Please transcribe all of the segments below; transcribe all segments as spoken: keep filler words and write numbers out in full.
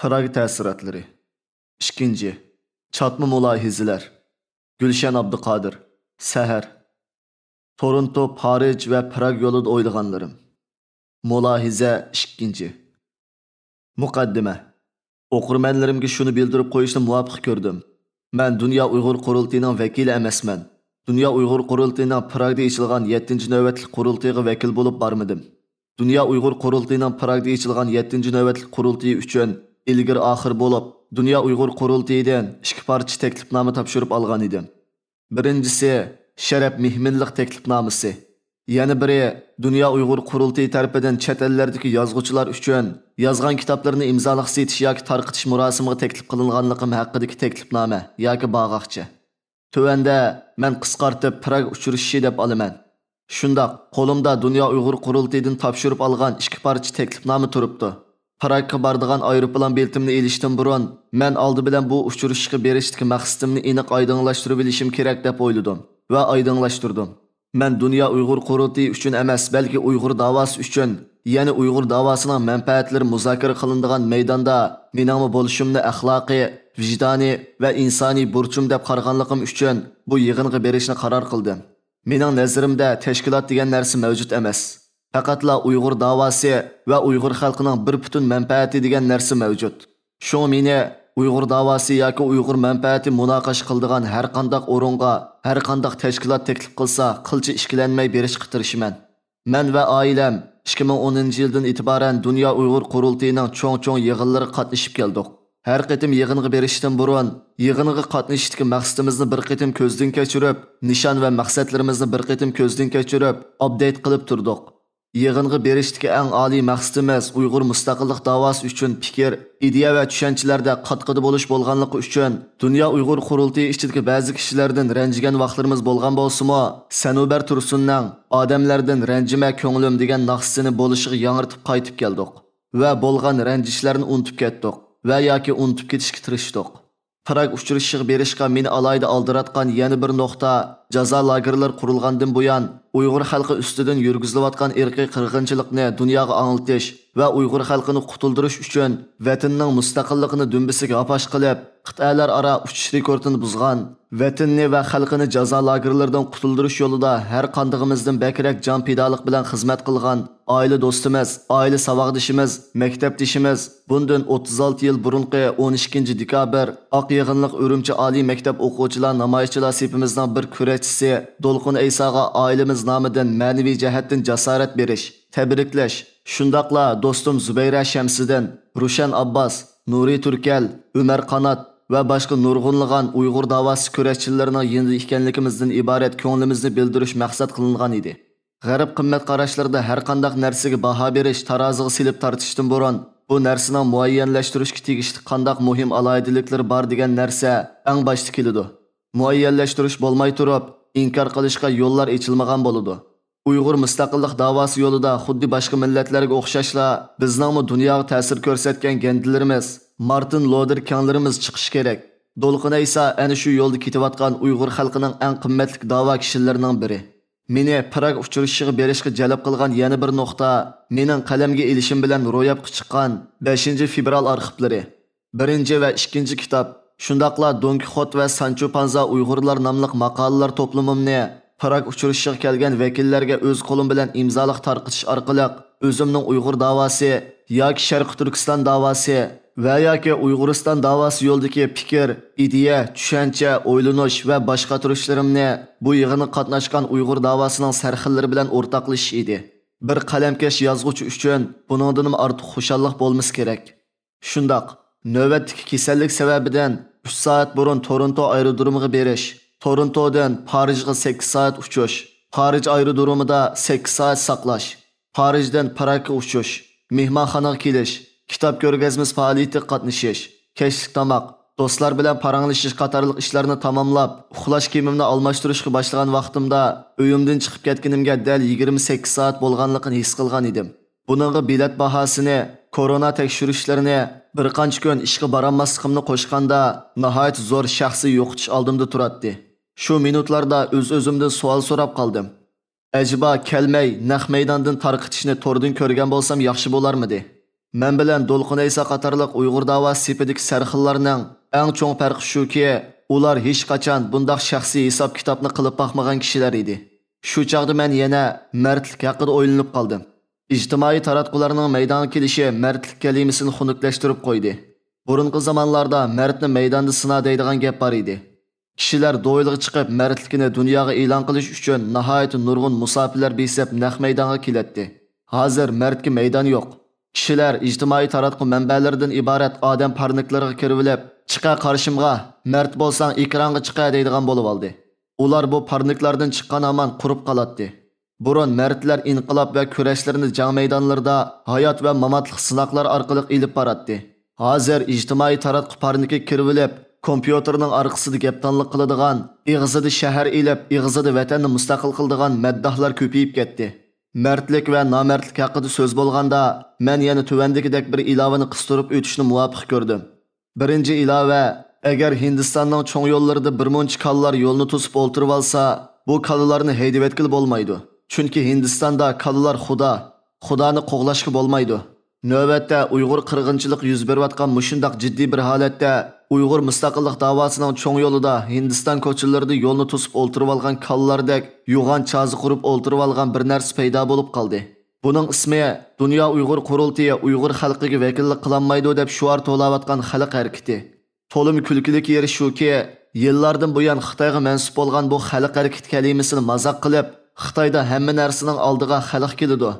پراگ تەسىراتلىرى. ئىككىنچى. چاتما مۇلاھىزىلەر. گۈلشەن ئابدۇقادىر. سەھەر. تورونتو، پارىژ ۋە پراگ يولىدا ئويلىغانلىرىم. مۇلاھىزە ئىككىنچى. مۇقەددىمە. ئوقۇرمەنلىرىمگە شۇنى بىلدۈرۈپ قويۇشنى مۇۋاپىق كۆردۈم. مەن دۇنيا ئۇيغۇر قۇرۇلتىيىنىڭ ۋەكىلى ئەمەسمەن. دۇنيا ئۇيغۇر قۇرۇلتىيىنىڭ پراگدا ئېچىلغان يەتتىنچى نۆۋەتلىك قۇرۇلتىيىغا ۋەكىل بولۇپ بارمىدىم. دۇنيا ئۇيغۇر قۇرۇلتىيىنىڭ پراگدا ئېچىلغان يەتتىنچى نۆۋەتلىك قۇرۇلتىيى ئۈچۈن ئىلگىرى ئاخىر بولۇپ، دۇنيا ئۇيغۇر قۇرۇلتىيىدىن ئىككى پارچە تەكلىپنامە تاپشۇرۇپ ئالغان ئىدىم. بىرىنچىسى، شەرەپ مېھمانلىق تەكلىپنامىسى. يەنە بىرى، دۇنيا ئۇيغۇر قۇرۇلتىيى تەرىپىدىن چەت ئەللەردىكى يازغۇچىلار ئۈچۈن يازغان كىتابلىرىنى ئىمزالىق سېتىش ياكى تارقىتىش مۇراسىمىغا تەكلىپ قىلىنغانلىقىم ھەققىدىكى تەكلىپنامە ياكى باغاقچە. تۆۋەندە مەن قىسقارتىپ پراگ ئۇچرىشىشى دەپ ئالىمەن. شۇنداق، قولۇمدا دۇنيا ئۇيغۇر قۇرۇلتىيىدىن تاپشۇرۇپ ئالغان ئىككى پارچە تەكلىپنامە تۇرۇپتۇ. پراگقا بارىدىغان ئايروپىلان بېلىتىمنى ئېلىشتىن بۇرۇن، مەن ئالدى بىلەن بۇ ئۇچرىشىشقا بېرىشتىكى مەقسىتىمنى ئېنىق ئايدىڭلاشتۇرۇۋېلىشىم كېرەك دەپ ئويلىدىم ۋە ئايدىڭلاشتۇردۇم. مەن دۇنيا ئۇيغۇر قۇرۇلتىيى ئۈچۈن ئەمەس، بەلكى ئۇيغۇر داۋاسى ئۈچۈن، يەنى ئۇيغۇر داۋاسىنىڭ مەنپەئەتلىرى مۇزاكىرە قىلىنىدىغان مەيداندا مېنىڭمۇ بولۇشۇمنى ئەخلاقىي، ۋىجدانىي ۋە ئىنسانىي بۇرچۇم دەپ قارىغانلىقىم ئۈچۈن بۇ يىغىنغا بېرىشنى قارار قىلدىم. مېنىڭ نەزىرىمدە تەشكىلات دېگەن نەرسە مەۋجۇت ئەمەس. پەقەتلا ئۇيغۇر داۋاسى ۋە ئۇيغۇر خەلقىنىڭ بىر پۈتۈن مەنپەئەتى دېگەن نەرسە مەۋجۇت. شۇڭا مېنى ئۇيغۇر داۋاسى ياكى ئۇيغۇر مەنپەئەتى مۇناقىشە قىلىدىغان ھەرقانداق ئورۇنغا، ھەرقانداق تەشكىلات تەكلىپ قىلسا، قىلچە ئىككىلەنمەي بېرىشقا تىرىشىمەن. مەن ۋە ئائىلەم ئىككى مىڭ ئونىنچى يىلدىن ئېتىبارەن دۇنيا ئۇيغۇر قۇرۇلتىيىنىڭ چوڭ-چوڭ يىغىنلىرىغا قاتنىشىپ كەلدۇق. ھەر قېتىم يىغىنغا بېرىشتىن بۇرۇن، يىغىنغا قاتنىشىشتىكى مەقسىتىمىزنى بىر قېتىم كۆزدىن كەچۈرۈپ، نىشان ۋە مەقسەتلىرىمىزنى بىر قېتىم كۆزدىن كەچۈرۈپ، ئاپدېيت قىلىپ تۇردۇق. يىغىنغا بېرىشتىكى ئەڭ ئالىي مەقسىتىمىز ئۇيغۇر مۇستەقىللىق داۋاسى ئۈچۈن پىكىر، ئىدىيە ۋە چۈشەنچىلەردە قاتقىدە بولۇش بولغانلىقى ئۈچۈن، دۇنيا ئۇيغۇر قۇرۇلتىيى ئىچىدىكى بەزى كىشىلەردىن رەنجىگەن ۋاقىتلىرىمىز بولغان بولسىمۇ، سەنۇبەر تۇرسۇننىڭ «ئادەملەردىن رەنجىمە كۆڭلۈم» دېگەن ناخشىسىنى بولۇشىغا ياڭرىتىپ قايتىپ كەلدۇق ۋە بولغان رەنجىشلەرنى ئۇنتۇپ كەتتۇق ۋە ياكى ئۇنتۇپ كېتىشكە تىرىشتۇق. پراگ ئۇچرىشىشىغا بېرىشقا مېنى ئالاھىدە ئالدىراتقان يەنە بىر نۇقتا، جازا لاگېرلىرى قۇرۇلغاندىن بۇيان، ئۇيغۇر خەلقى ئۈستىدىن يۈرگۈزۈلۈۋاتقان ئىرقىي قىرغىنچىلىقنى دۇنياغا ئاڭلىتىش ۋە ئۇيغۇر خەلقىنى قۇتۇلدۇرۇش ئۈچۈن ۋەتىنىنىڭ مۇستەقىللىقىنى دۈمبىسىگە ھاپاش قىلىپ، قىتئەلەر ئارا ئۇچۇش رېكورتىنى بۇزغان، ۋەتىنىنى ۋە خەلقىنى جازا لاگېرلىرىدىن قۇتۇلدۇرۇش يولىدا ھەر قاندىقىمىزدىن بەكرەك جان پىدالىق بىلەن خىزمەت قىلغان ئائىلە دوستىمىز، ئائىلە ساۋاقدىشىمىز، مەكتەپدىشىمىز، بۇندىن ئوتتۇز ئالتە يىل بۇرۇنقى ئون ئىككىنچى دېكابىر ئاق يىغىنلىق ئۈرۈمچى ئالىي مەكتەپ ئوقۇغۇچىلار نامايىشچىلار سېپىمىزنىڭ بىر كۈرەشچىسى دولقۇن ئەيساغا ئائىلىمىز نامىدىن مەنىۋى جەھەتتىن جاسارەت بېرىش، تەبرىكلەش، شۇنداقلا دوستۇم زۇبەيرە شەمسىدىن، روشەن ئابباس، نۇرى تۈركەل، ئۆمەر قانات ۋە باشقا نۇرغۇنلىغان ئۇيغۇر داۋاسى كۈرەشچىلىرىنىڭ يېنىدا ئىكەنلىكىمىزدىن ئىبارەت كۆڭلىمىزنى بىلدۈرۈش مەقسەت قىلىنغان ئىدى. غەرب قىممەت قاراشلىرىدا ھەر قانداق نەرسىگە باھا بېرىش تارازىغا سېلىپ تارتىشتىن بۇرۇن، بۇ نەرسىنىڭ مۇئەييەنلەشتۈرۈشكە تېگىشلىك قانداق مۇھىم ئالاھىدىلىكلىرى بار دېگەن نەرسە ئەڭ باشتا كېلىدۇ. مۇئەييەنلەشتۈرۈش بولماي تۇرۇپ، ئىنكار قىلىشقا يوللار ئېچىلمىغان بولىدۇ. ئۇيغۇر مۇستەقىللىق داۋاسى يولىدا خۇددى باشقا مىللەتلەرگە ئوخشاشلا، بىزنىڭمۇ دۇنياغا تەسىر كۆرسەتكەن گەندىلىرىمىز، مارتىن لوتېر كىڭلىرىمىز چىقىشى كېرەك. دولقۇن ئەيسا ئەنە شۇ يولدا كېتىۋاتقان ئۇيغۇر خەلقىنىڭ ئەڭ قىممەتلىك داۋا كىشىلىرىنىڭ بىرى. مېنى پراگ ئۇچرىشىشىغا بېرىشقا جەلپ قىلغان يەنە بىر نۇقتا، مېنىڭ قەلەمگە ئېلىشىم بىلەن روياپقا چىققان بەشىنچى فېۋرال ئارخىپلىرى. بىرىنچى ۋە ئىككىنچى كىتاب، شۇنداقلا دون كىخوت ۋە سانچو پانزا ئۇيغۇرلار ناملىق ماقالىلەر توپلىمىمنى پراگ ئۇچرىشىشىغا كەلگەن ۋەكىللەرگە ئۆز قولۇم بىلەن ئىمزالىق تارقىتىش ئارقىلىق، ئۆزۈمنىڭ ئۇيغۇر داۋاسى ياكى شەرقىي تۈركىستان داۋاسى ۋە ياكى ئۇيغۇرىستان داۋاسى يولىدىكى پىكىر، ئىدىيە، چۈشەنچە، ئويلىنىش ۋە باش قاتۇرۇشلىرىمنى بۇ يىغىنغا قاتناشقان ئۇيغۇر داۋاسىنىڭ سەرخىللىرى بىلەن ئورتاقلىشىش ئىدى. بىر قەلەمكەش يازغۇچى ئۈچۈن بۇنىڭدىنمۇ ئارتۇق خۇشاللىق بولمىسا كېرەك. شۇنداق، نۆۋەتتىكى كېسەللىك سەۋەبىدىن ئۈچ سائەت بۇرۇن تورونتو ئايرودرومىغا بېرىش، تورونتودىن پارىژغا سەككىز سائەت ئۇچۇش، پارىژ ئايرودرومىدا سەككىز سائەت ساقلاش، پارىژدىن پراگقا ئۇچۇش، مېھمانخانىغا كېلىش، كىتاب كۆرگەزمىسى پائالىيىتىگە قاتنىشىش، كەچلىك تاماق، دوستلار بىلەن پاراڭلىشىش قاتارلىق ئىشلارنى تاماملاپ، ئۇخلاش كىيىمىمنى ئالماشتۇرۇشقا باشلىغان ۋاقتىمدا، ئۆيۈمدىن چىقىپ كەتكىنىمگە دەل يىگىرمە سەككىز سائەت بولغانلىقىنى ھېس قىلغان ئىدىم. بۇنىڭغا بېلەت باھاسىنى، كورونا تەكشۈرۈشلىرىنى، بىر قانچە كۈن ئىشقا بارالماسلىقىمنى قوشقاندا، ناھايىتى زور شەخسىي يوقىتىش ئالدىمدا تۇراتتى. شۇ مىنۇتلاردا ئۆز-ئۆزۈمدىن سوئال سوراپ قالدىم. ئەجەبا كەلمەي، نەق مەيداندىن تارقىتىشنى توردىن كۆرگەن بولسام ياخشى بولارمىدى؟ مەن بىلەن دولقۇن ئەيسا قاتارلىق ئۇيغۇر داۋاسى سېپىدىكى سەرخىللارنىڭ ئەڭ چوڭ پەرقى شۇكى، ئۇلار ھېچقاچان بۇنداق شەخسىي ھېساب-كىتابنى قىلىپ باقمىغان كىشىلەر ئىدى. شۇ چاغدا مەن يەنە مەردلىك ھەققىدە ئويلىنىپ قالدىم. ئىجتىمائىي تاراتقۇلارنىڭ مەيدانغا كېلىشى مەردلىك كەلىمىسىنى خۇنۈكلەشتۈرۈپ قويدى. بۇرۇنقى زامانلاردا مەردنى مەيداندا سىنا دەيدىغان گەپ بار ئىدى. كىشىلەر دويلىغا چىقىپ، مەردلىكىنى دۇنياغا ئېلان قىلىش ئۈچۈن ناھايىتى نۇرغۇن مۇساپىرلەر بېسىپ نەق مەيدانغا كېلەتتى. ھازىر مەردكە مەيدان يوق. كىشىلەر ئىجتىمائىي تاراتقۇ مەنبەلىرىدىن ئىبارەت ئادەم پارنىكلىرىغا كىرىۋېلىپ، «چىقە قارشىمغا، مەرد بولساڭ ئېكرانغا چىقە» دەيدىغان بولۇۋالدى. ئۇلار بۇ پارنىكلاردىن چىققان ھامان قۇرۇپ قالاتتى. بۇرۇن مەردلەر ئىنقىلاب ۋە كۈرەشلىرىنى جەڭ مەيدانلىرىدا ھايات ۋە ماماتلىق سىناقلار ئارقىلىق ئېلىپ باراتتى. ھازىر ئىجتىمائىي تاراتقۇ پارنىكىگە كىرىۋېلىپ، كومپيۇتېرنىڭ ئارقىسىدا گەپدانلىق قىلىدىغان، ئېغىزىدا شەھەر ئېلىپ، ئېغىزىدا ۋەتەننى مۇستەقىل قىلىدىغان مەدداھلار كۆپىيىپ كەتتى. مەردلىك ۋە نامەردلىك ھەققىدە سۆز بولغاندا، مەن يەنە تۆۋەندىكىدەك بىر ئىلاۋىنى قىستۇرۇپ ئۆتۈشنى مۇۋاپىق كۆردۈم. بىرىنچى ئىلاۋە، ئەگەر ھىندىستاننىڭ چوڭ يوللىرىدا بىر مۇنچە كالىلار يولنى توسۇپ ئولتۇرۇۋالسا، بۇ كالىلارنى ھەيدىۋەتكىلى بولمايدۇ. چۈنكى ھىندىستاندا كالىلار خۇدا، خۇدانى قوغلاشقا بولمايدۇ. نۆۋەتتە ئۇيغۇر قىرغىنچىلىقى يۈز بېرىۋاتقان مۇشۇنداق جىددىي بىر ھالەتتە، ئۇيغۇر مۇستەقىللىق داۋاسىنىڭ چوڭ يولىدا ھىندىستان كوچىلىرىدا يولنى توسۇپ ئولتۇرۇۋالغان كالىلاردەك يوغان چازا قۇرۇپ ئولتۇرۇۋالغان بىر نەرسە پەيدا بولۇپ قالدى. بۇنىڭ ئىسمى دۇنيا ئۇيغۇر قۇرۇلتىيى ئۇيغۇر خەلقىگە ۋەكىللىك قىلالمايدۇ دەپ شوئار توۋلاۋاتقان خەلق ھەرىكىتى. تولىمۇ كۈلكىلىك يېرى شۇكى، يىللاردىن بۇيان خىتايغا مەنسۇپ بولغان بۇ خەلق ھەرىكىتى كەلىمىسىنى مازاق قىلىپ، خىتايدا ھەممە نەرسىنىڭ ئالدىغا خەلق كېلىدۇ.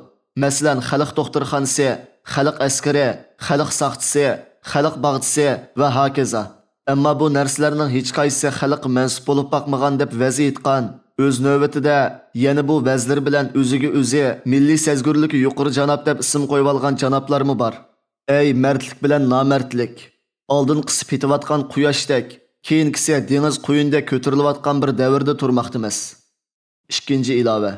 مەسىلەن، خەلق دوختۇرخانىسى، خەلق ئەسكىرى، خەلق ساقچىسى، خەلق باغچىسى ۋە ھاكازا. ئەمما بۇ نەرسىلەرنىڭ ھېچقايسىسى خەلققە مەنسۇپ بولۇپ باقمىغان دەپ ۋەز ئېيتقان، ئۆز نۆۋىتىدە يەنە بۇ ۋەزلىرى بىلەن ئۆزىگە ئۆزى مىللىي سەزگۈرلۈكى يۇقىرى جاناب دەپ ئىسىم قويۇۋالغان جانابلارمۇ بار. ئەي مەردلىك بىلەن نامەردلىك! ئالدىنقىسى پېتىۋاتقان قۇياشتەك، كېيىنكىسى دېڭىز قۇيۇنىدەك كۆتۈرۈلۈۋاتقان بىر دەۋردە تۇرماقتىمىز. ئىككىنچى ئىلاۋە.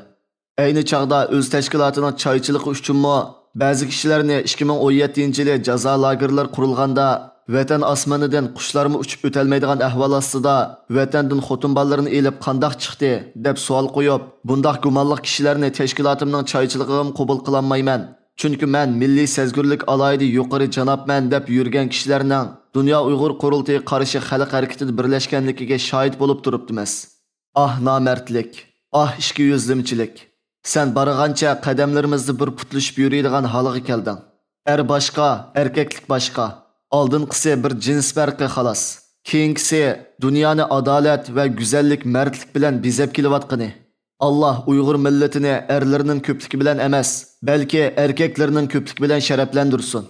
ئەينى چاغدا ئۆز تەشكىلاتىنىڭ چايچىلىقى ئۈچۈنمۇ بەزى كىشىلەرنى ئىككى مىڭ ئون يەتتىنچى يىلى جازا لاگېرلىرى قۇرۇلغاندا، ۋەتەن ئاسمىنىدىن قۇشلارمۇ ئۇچۇپ ئۆتەلمەيدىغان ئەھۋال ئاستىدا ۋەتەندىن خوتۇن بالىلىرىنى ئېلىپ قانداق چىقتى، دەپ سوئال قويۇپ، بۇنداق گۇمانلىق كىشىلەرنى تەشكىلاتىمنىڭ چايچىلىقىغىمۇ قوبۇل قىلالمايمەن. چۈنكى مەن مىللىي سەزگۈرلۈك ئالاھىدە يۇقىرى جانابمەن دەپ يۈرگەن كىشىلەرنىڭ دۇنيا ئۇيغۇر قۇرۇلتىيى قارشى خەلق ھەرىكىتىدە بىرلەشكەنلىكىگە شاھىت بولۇپ تۇرۇپتىمىز. ئاھ نامەردلىك، ئاھ ئىككىيۈزلىمىچىلىك! سەن بارغانچە قەدەملىرىمىزدە بىر پۇتلىشىپ يۈرىدىغان ھالغا كەلدىڭ. ئەر باشقا، ئەركەكلىك باشقا. ئالدىنقىسى بىر جىنس پەرقى خالاس. كېيىنكىسى دۇنيانى ئادالەت ۋە گۈزەللىك، مەردلىك بىلەن بېزەپ كېلىۋاتقىنى. ئاللا ئۇيغۇر مىللىتىنى ئەرلىرىنىڭ كۆپلۈكى بىلەن ئەمەس، بەلكى ئەركەكلىرىنىڭ كۆپلۈكى بىلەن شەرەپلەندۈرسۇن.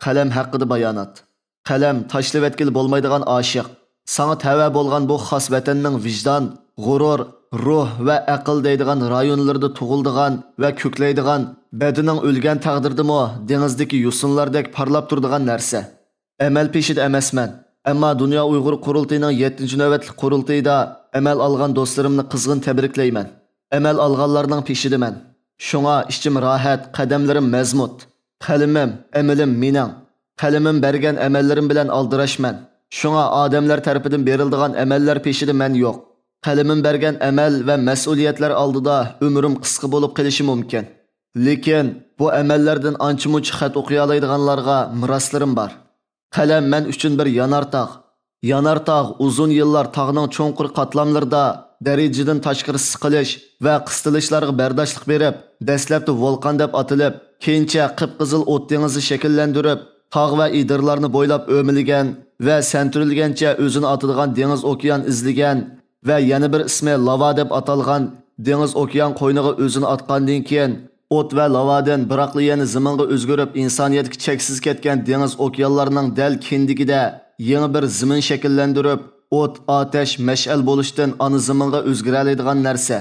قەلەم ھەققىدە بايانات. قەلەم تاشلىۋەتكىلى بولمايدىغان ئاشىق. ساڭا تەۋە بولغان بۇ خاس ۋەتەننىڭ ۋىجدان، غۇرۇر، روھ ۋە ئەقىل دەيدىغان رايونلىرىدا تۇغۇلىدىغان ۋە كۆكلەيدىغان، بەدىنىڭ ئۆلگەن تەقدىردىمۇ دېڭىزدىكى يوسۇنلاردەك پارلاپ تۇرىدىغان نەرسە. ئەمەل پېشىدا ئەمەسمەن، ئەمما دۇنيا ئۇيغۇر قۇرۇلتىيىنىڭ يەتتىنچى نۆۋەتلىك قۇرۇلتىيىدا ئەمەل ئالغان دوستلىرىمنى قىزغىن تەبرىكلەيمەن. ئەمەل ئالغانلارنىڭ پېشىدىمەن. شۇڭا ئىچىم راھەت، قەدەملىرىم مەزمۇت. قەلىمىم، ئەمىلىم مېنىڭ. قەلىمىم بەرگەن ئەمەللىرىم بىلەن ئالدىراشمەن. شۇڭا ئادەملەر تەرىپىدىن بېرىلىدىغان ئەمەللەر پېشىدە مەن يوق. قەلىمىم بەرگەن ئەمەل ۋە مەسئۇلىيەتلەر ئالدىدا ئۆمرۈم قىسقا بولۇپ قېلىشى مۇمكىن. لېكىن بۇ ئەمەللەردىن ئانچە-مۇنچە خەت ئوقۇيالايدىغانلارغا مىراسلىرىم بار. قەلەم مەن ئۈچۈن بىر يانارتاغ. يانارتاغ ئۇزۇن يىللار تاغنىڭ چوڭقۇر قاتلاملىرىدا دەرىجىدىن تاشقىرى سىقىلىش ۋە قىستىلىشلارغا بەرداشلىق بېرىپ، دەسلەپتە ۋولقان دەپ ئاتىلىپ، كېيىنچە قىپقىزىل ئوت دېڭىزى شەكىللەندۈرۈپ، تاغ ۋە ئېدىرلارنى بويلاپ ئۆمىلىگەن ۋە سەنتۈرۈلگەنچە ئۆزىنى ئاتىدىغان دېڭىز ئوكيان ئىزلىگەن ۋە يەنە بىر ئىسمى لاۋا دەپ ئاتالغان دېڭىز ئوكيان قوينىغا ئۆزىنى ئاتقاندىن كېيىن، ئوت ۋە لاۋادىن بىراقلا يەنە زېمىنغا ئۆزگىرىپ، ئىنسانىيەتكە چەكسىز كەتكەن دېڭىز ئوكيانلارنىڭ دەل كىندىكىدە يېڭى بىر زېمىن شەكىللەندۈرۈپ، ئوت، ئاتەش، مەشئەل بولۇشتىن ئانا زېمىنغا ئۆزگىرەلەيدىغان نەرسە.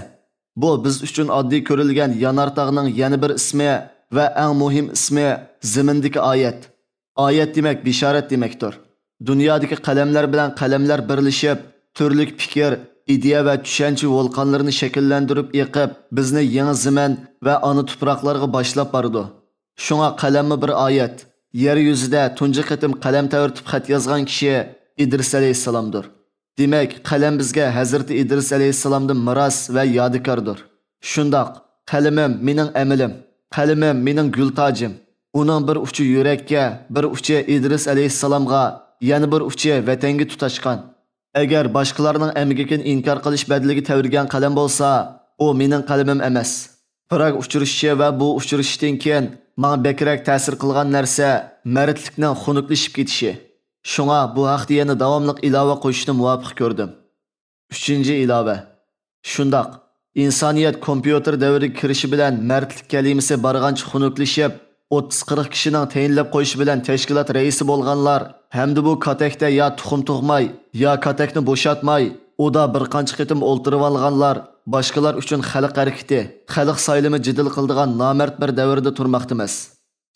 بۇ بىز ئۈچۈن ئاددىي كۆرۈلگەن يانارتاغنىڭ يەنە بىر ئىسمى ۋە ئەڭ مۇھىم ئىسمى، زېمىندىكى ئايەت. ئايەت دېمەك بېشارەت دېمەكتۇر. دۇنيادىكى قەلەملەر بىلەن قەلەملەر بىرلىشىپ، تۈرلۈك پىكىر، ئىدىيە ۋە چۈشەنچە ۋولقانلىرىنى شەكىللەندۈرۈپ ئېقىپ، بىزنى يېڭى زېمىن ۋە ئانا تۇپراقلارغا باشلاپ بارىدۇ. شۇڭا قەلەممۇ بىر ئايەت. يەر يۈزىدە تۇنجى قېتىم قەلەم تەۋرىتىپ خەت يازغان كىشى ئىدرىس ئەلەيھىسسالامدۇر. دېمەك، قەلەم بىزگە ھەزرىتى ئىدرىس ئەلەيھىسسالامدىن مىراس ۋە يادىكاردۇر. شۇنداق، قەلىمىم مېنىڭ ئەمىلىم، قەلىمىم مېنىڭ گۈل تاجىم. ئۇنىڭ بىر ئۇچى يۈرەككە، بىر ئۇچى ئىدرىس ئەلەيھىسسالامغا، يەنە بىر ئۇچى ۋەتەنگە تۇتاشقان. ئەگەر باشقىلارنىڭ ئەمگىكىنى ئىنكار قىلىش بەدىلىگە تەۋرىگەن قەلەم بولسا، ئۇ مېنىڭ قەلىمىم ئەمەس. پراگ ئۇچرىشىشى ۋە بۇ ئۇچرىشىشتىن كېيىن ماڭا بەكرەك تەسىر قىلغان نەرسە مەردلىكنىڭ خۇنۈكلىشىپ كېتىشى. شۇڭا بۇ ھەقتە يەنە داۋاملىق ئىلاۋە قوشۇشنى مۇۋاپىق كۆردۈم. ئۈچىنچى ئىلاۋە. شۇنداق، ئىنسانىيەت كومپيۇتېر دەۋرىگە كىرىشى بىلەن مەردلىك كەلىمىسى بارغانچە خۇنۈكلىشىپ، ئوتتۇز قىرىق كىشىنىڭ تەيىنلەپ قويۇشى بىلەن تەشكىلات رەئىسى بولغانلار ھەمدە بۇ كاتەكتە يا تۇخۇم تۇغماي، يا كاتەكنى بوشاتماي، ئۇدا بىر قانچە قېتىم ئولتۇرۇۋالغانلار باشقىلار ئۈچۈن خەلق ھەرىكىتى، خەلق سايلىمى جېدىل قىلىدىغان نامەرد بىر دەۋردە تۇرماقتىمىز.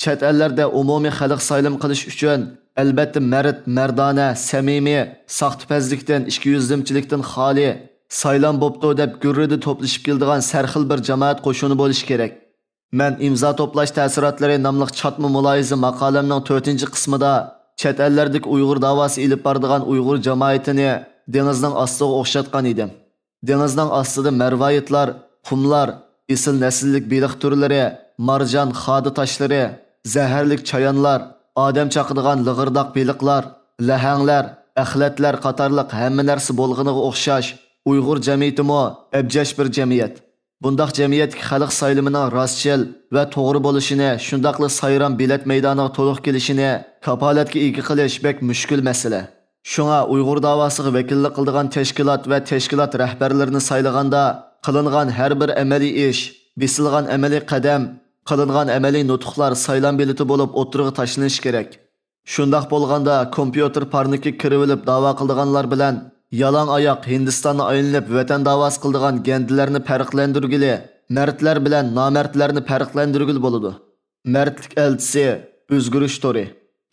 چەت ئەللەردە ئومۇمىي خەلق سايلىمى قىلىش ئۈچۈن، ئەلبەتتە، مەرد، مەردانە، سەمىمىي، ساختىپەزلىكتىن، ئىككىيۈزلۈمچىلىكتىن خالىي، سايلام بوپتۇ دەپ گۈررىدە توپلىشىپ كېلىدىغان سەرخىل بىر جامائەت قوشۇنى بولۇشى كېرەك. مەن ئىمزا توپلاش تەسىراتلىرى ناملىق چاتما مۇلاھىزە ماقالەمنىڭ تۆتىنچى قىسمىدا چەت ئەللەردىكى ئۇيغۇر داۋاسى ئېلىپ بارىدىغان ئۇيغۇر جامائىتىنى دېڭىزنىڭ ئاستىغا ئوخشاتقان ئىدىم. دېڭىزنىڭ ئاستىدا مەرۋايىتلار، قۇملار، ئېسىل نەسىللىك بېلىق تۈرلىرى، مارجان، خادا تاشلىرى، زەھەرلىك چايانلار، ئادەم چاقىدىغان لىغىرداق بېلىقلار، لەھەڭلەر، ئەخلەتلەر قاتارلىق ھەممە نەرسە بولغىنىغا ئوخشاش، ئۇيغۇر جەمئىيىتىمۇ ئەبجەش بىر جەمئىيەت. بۇنداق جەمئىيەتتىكى خەلق سايلىمىنىڭ راستچىل ۋە توغرا بولۇشىنى، شۇنداقلا سايرام بېلەت مەيدانىغا تولۇق كېلىشىنى كاپالەتكە ئىگە قىلىش بەك مۈشكۈل مەسىلە. شۇڭا ئۇيغۇر داۋاسىغا ۋەكىللىك قىلىدىغان تەشكىلات ۋە تەشكىلات رەھبەرلىرىنى سايلىغاندا قىلىنغان ھەر بىر ئەمەلىي ئىش، بېسىلغان ئەمەلىي قەدەم، قىلىنغان ئەمەلىي نۇتۇقلار سايلام بېلىتى بولۇپ ئوتتۇرىغا تاشلىنىشى كېرەك. شۇنداق بولغاندا، كومپيۇتېر پارنىكىگە كىرىۋېلىپ داۋا قىلىدىغانلار بىلەن يالاڭ ئاياق ھىندىستاننى ئايلىنىپ ۋەتەن داۋاسى قىلىدىغان گەندىلەرنى پەرقلەندۈرگىلى، مەردلەر بىلەن نامەردلەرنى پەرقلەندۈرگىلى بولىدۇ. مەردلىك ئەلچىسى، ئۆزگىرىش تورى.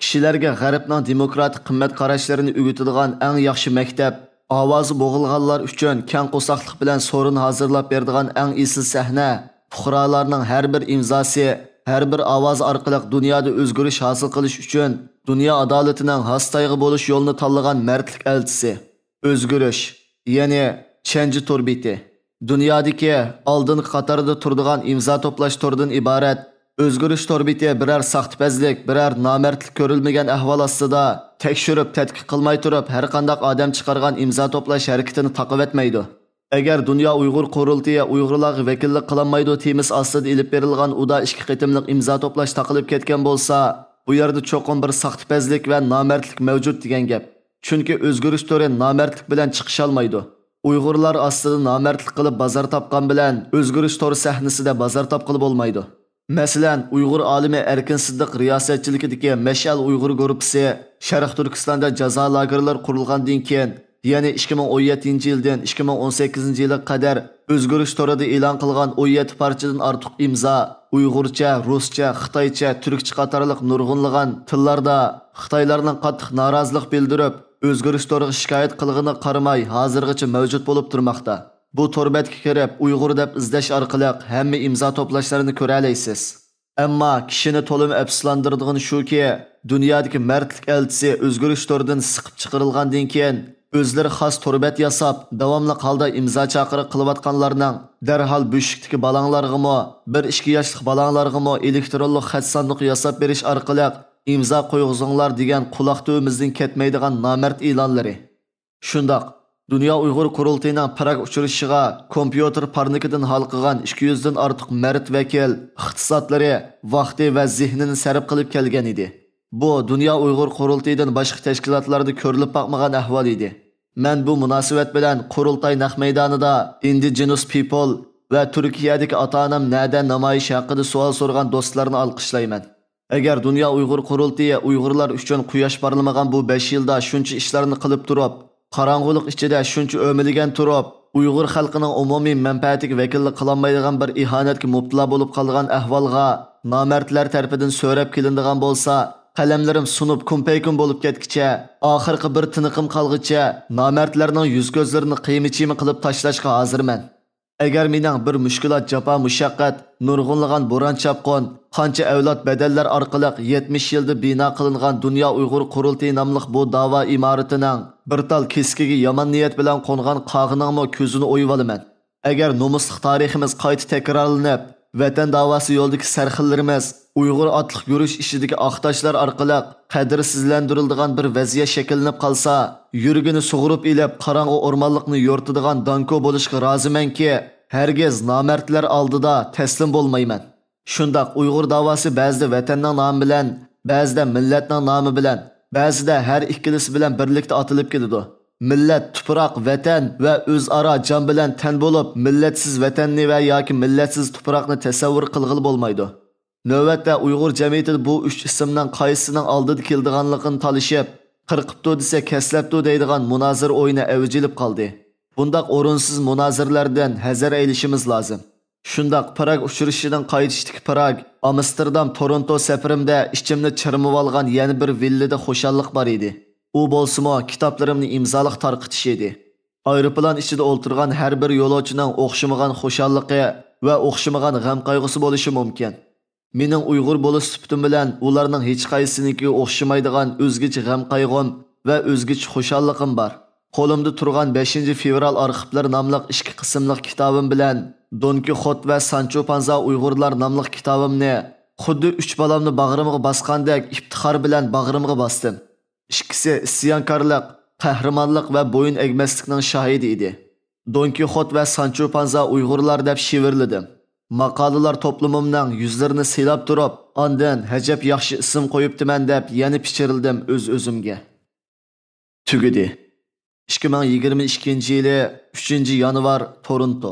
كىشىلەرگە غەربنىڭ دېموكراتىك قىممەت قاراشلىرىنى ئۆگىتىدىغان ئەڭ ياخشى مەكتەپ، ئاۋازى بوغۇلغانلار ئۈچۈن كەڭ قورساقلىق بىلەن سورۇن ھازىرلاپ بېرىدىغان ئەڭ ئېسىل سەھنە، پۇقرالارنىڭ ھەر بىر ئىمزاسى، ھەر بىر ئاۋازى ئارقىلىق دۇنيادا ئۆزگىرىش ھاسىل قىلىش ئۈچۈن دۇنيا ئادالىتىنىڭ ھاسىتايغا بولۇش يولىنى تاللىغان مەردلىك ئەلچىسى. ئۆزگىرىش، يەنى چەنجى تور بېتى. دۇنيادىكى ئالدىنقى قاتاردا تۇرىدىغان ئىمزا توپلاش تورىدىن ئىبارەت. ئۆزگىرىش تور بېتى بىرەر ساختىپەزلىك، بىرەر نامەردلىك كۆرۈلمىگەن ئەھۋال ئاستىدا تەكشۈرۈپ، تەتقىق قىلماي تۇرۇپ، ھەرقانداق ئادەم چىقارغان ئىمزا توپلاش ھەرىكىتىنى تاقىۋەتمەيدۇ. ئەگەر دۇنيا ئۇيغۇر قۇرۇلتىيى ئۇيغۇرلارغا ۋەكىللىك قىلالمايدۇ تېمىسى ئاستىدا ئېلىپ بېرىلغان ئۇدا ئىككى قېتىملىق ئىمزا توپلاش تاقىلىپ كەتكەن بولسا، بۇ يەردە چوقۇم بىر ساختىپەزلىك ۋە نامەردلىك مەۋجۇت دېگەن گەپ. چۈنكى ئۆزگىرىش تورى نامەردلىك بىلەن چىقىشالمايدۇ. ئۇيغۇرلار ئاستىدا نامەردلىك قىلىپ بازار تاپقان بىلەن ئۆزگىرىش تورى سەھنىسىدە بازار تاپقىلى بولمايدۇ. مەسىلەن، ئۇيغۇر ئالىمى ئەركىن سىددىق رىياسەتچىلىكىدىكى مەشئەل ئۇيغۇر گۇرۇپپىسى شەرقىي تۈركىستاندا جازا لاگېرلىرى قۇرۇلغاندىن كېيىن، يەنى ئىككى مىڭ ئون يەتتىنچى يىلدىن ئىككى مىڭ ئون سەككىزىنچى يىلغا قەدەر ئۆزگىرىش تورىدا ئېلان قىلغان ئون يەتتە پارچىدىن ئارتۇق ئىمزا ئۇيغۇرچە، رۇسچە، خىتايچە، تۈركچە قاتارلىق نۇرغۇنلىغان تىللاردا خىتايلارنىڭ قاتتىق نارازىلىق بىلدۈرۈپ، ئۆزگىرىش تورىغا شىكايەت قىلغىنىغا قارىماي، ھازىرغىچە مەۋجۇت بولۇپ تۇرماقتا. بۇ تور بەتكە كىرىپ، ئۇيغۇر دەپ ئىزدەش ئارقىلىق ھەممە ئىمزا توپلاشلىرىنى كۆرەلەيسىز. ئەمما كىشىنى تولىمۇ ئەپسۇسلاندۇرىدىغىنى شۇكى، دۇنيادىكى مەردلىك ئەلچىسى ئۆزگىرىش تورىدىن سىقىپ چىقىرىلغاندىن كېيىن، ئۆزلىرى خاس تور بەت ياساپ، داۋاملىق ھالدا ئىمزا چاقىرىق قىلىۋاتقانلارنىڭ دەرھال بۆشۈكتىكى بالاڭلارغىمۇ، بىر ئىككى ياشلىق بالاڭلارغىمۇ ئېلېكترونلۇق خەت ساندۇقى ياساپ بېرىش ئارقىلىق ئىمزا قويغۇزۇڭلار دېگەن قۇلاق تۈۋىمىزدىن كەتمەيدىغان نامەرد ئېلانلىرى. شۇنداق، دۇنيا ئۇيغۇر قۇرۇلتىيىنىڭ پراگ ئۇچرىشىشىغا كومپيۇتېر پارنىكىدىن ھالقىغان ئىككى يۈزدىن ئارتۇق مەرد ۋەكىل ئىختىسادلىرى، ۋاقتى ۋە زېھنىنى سەرپ قىلىپ كەلگەن ئىدى. بۇ دۇنيا ئۇيغۇر قۇرۇلتىيىدىن باشقا تەشكىلاتلاردا كۆرۈلۈپ باقمىغان ئەھۋال ئىدى. مەن بۇ مۇناسىۋەت بىلەن قۇرۇلتاي نەق مەيدانىدا ئىندىجېنۇس پىپل ۋە تۈركىيەدىكى ئاتا-ئانام نەدە نامايىشى ھەققىدە سوئال سورىغان دوستلارنى ئالقىشلايمەن. ئەگەر دۇنيا ئۇيغۇر قۇرۇلتىيى ئۇيغۇرلار ئۈچۈن قۇياش پارلىمىغان بۇ بەش يىلدا شۇنچە ئىشلارنى قىلىپ تۇرۇپ، قاراڭغۇلۇق ئىچىدە شۇنچە ئۆمىلىگەن تۇرۇپ، ئۇيغۇر خەلقىنىڭ ئومۇمىي مەنپەئەتىگە ۋەكىللىك قىلالمايدىغان بىر ئىھانەتكە مۇپتىلا بولۇپ قالغان ئەھۋالغا نامەردلەر تەرىپىدىن سۆرەپ كېلىنىدىغان بولسا، قەلەملىرىم سۇنۇپ كۇمپەيكۇم بولۇپ كەتكىچە، ئاخىرقى بىر تىنىقىم قالغىچە نامەردلەرنىڭ يۈز-كۆزلىرىنى قىيما-چىيما قىلىپ تاشلاشقا ھازىرمەن. ئەگەر مېنىڭ بىر مۈشكۈلات، جاپا-مۇشەققەت، نۇرغۇنلىغان بوران-چاپقۇن، قانچە ئەۋلاد بەدەللەر ئارقىلىق يەتمىش يىلدا بىنا قىلىنغان دۇنيا ئۇيغۇر قۇرۇلتىيى ناملىق بۇ داۋا ئىمارىتىنىڭ بىر تال كېسىكىگە يامان نىيەت بىلەن قونغان قاغىنىڭمۇ كۆزىنى ئويۇۋالىمەن. ئەگەر نومۇسلۇق تارىخىمىز قايتا تەكرارلىنىپ، ۋەتەن داۋاسى يولىدىكى سەرخىللىرىمىز ئۇيغۇر ئاتلىق يۈرۈش ئىچىدىكى ئاق تاشلار ئارقىلىق قەدىرسىزلەندۈرۈلىدىغان بىر ۋەزىيەت شەكىللىنىپ قالسا، يۈرىكىنى سۇغۇرۇپ ئېلىپ، قاراڭغۇ ئورمانلىقنى يورۇتىدىغان دانكو بولۇشقا رازىمەنكى، ھەرگىز نامەردلەر ئالدىدا تەسلىم بولمايمەن. شۇنداق، ئۇيغۇر داۋاسى بەزىدە ۋەتەننىڭ نامى بىلەن، بەزىدە مىللەتنىڭ نامى بىلەن، بەزىدە ھەر ئىككىلىسى بىلەن بىرلىكتە ئاتىلىپ كېلىدۇ. مىللەت، تۇپراق، ۋەتەن ۋە ئۆزئارا جان بىلەن تەن بولۇپ، مىللەتسىز ۋەتەننى ۋە ياكى مىللەتسىز تۇپراقنى تەسەۋۋۇر قىلغىلى بولمايدۇ. نۆۋەتتە ئۇيغۇر جەمئىيىتىدە بۇ ئۈچ ئىسىمنىڭ قايسىسىنىڭ ئالدىدا كېلىدىغانلىقىنى تالىشىپ، قىرقىپتۇ دېسە كەسلەپتۇ دەيدىغان مۇنازىرە ئويۇنى ئەۋج ئېلىپ قالدى. بۇنداق ئورۇنسىز مۇنازىرىلەردىن ھەزەر ئەيلىشىمىز لازىم. شۇنداق، پراگ ئۇچرىشىشىدىن قايتىشتىكى پراگ، ئامستېردام، تورونتو سەپىرىمدە ئىچىمنى چىرمىۋالغان يەنە بىر ۋىللىدە خۇشاللىق بار ئىدى. ئۇ بولسىمۇ كىتابلىرىمنى ئىمزالىق تارقىتىش ئىدى. ئايروپىلان ئىچىدە ئولتۇرغان ھەر بىر يولۇچىنىڭ ئوخشىمىغان خۇشاللىقى ۋە ئوخشىمىغان غەم-قايغۇسى بولۇشى مۇمكىن. مېنىڭ ئۇيغۇر بولۇش سۈپىتىم بىلەن ئۇلارنىڭ ھېچقايسىسىنىڭكىگە ئوخشىمايدىغان ئۆزگىچە غەم-قايغۇم ۋە ئۆزگىچە خۇشاللىقىم بار. قولۇمدا تۇرغان بەشىنچى فېۋرال ئارخىپلىرى ناملىق ئىككى قىسىملىق كىتابىم بىلەن دون كىخوت ۋە سانچو پانزا ئۇيغۇرلار ناملىق كىتابىمنى خۇددى ئۈچ بالامنى باغرىمغا باسقاندەك ئىپتىخار بىلەن باغرىمغا باستىم. ئىككىسى ئىسيانكارلىق، قەھرىمانلىق ۋە بويۇن ئەگمەسلىكنىڭ شاھىدى ئىدى. دون كىخوت ۋە سانچو پانزا ئۇيغۇرلار دەپ شىۋىرلىدىم. ماقالىلار توپلىمىمنىڭ يۈزلىرىنى سىلاپ تۇرۇپ، ئاندىن ھەجەپ ياخشى ئىسىم قويۇپتىمەن دەپ يەنە پىچىرلىدىم ئۆز-ئۆزۈمگە. تۈگىدى. ئىككى مىڭ يىگىرمە ئىككىنچى يىلى ئۈچىنچى يانۋار، تورونتو.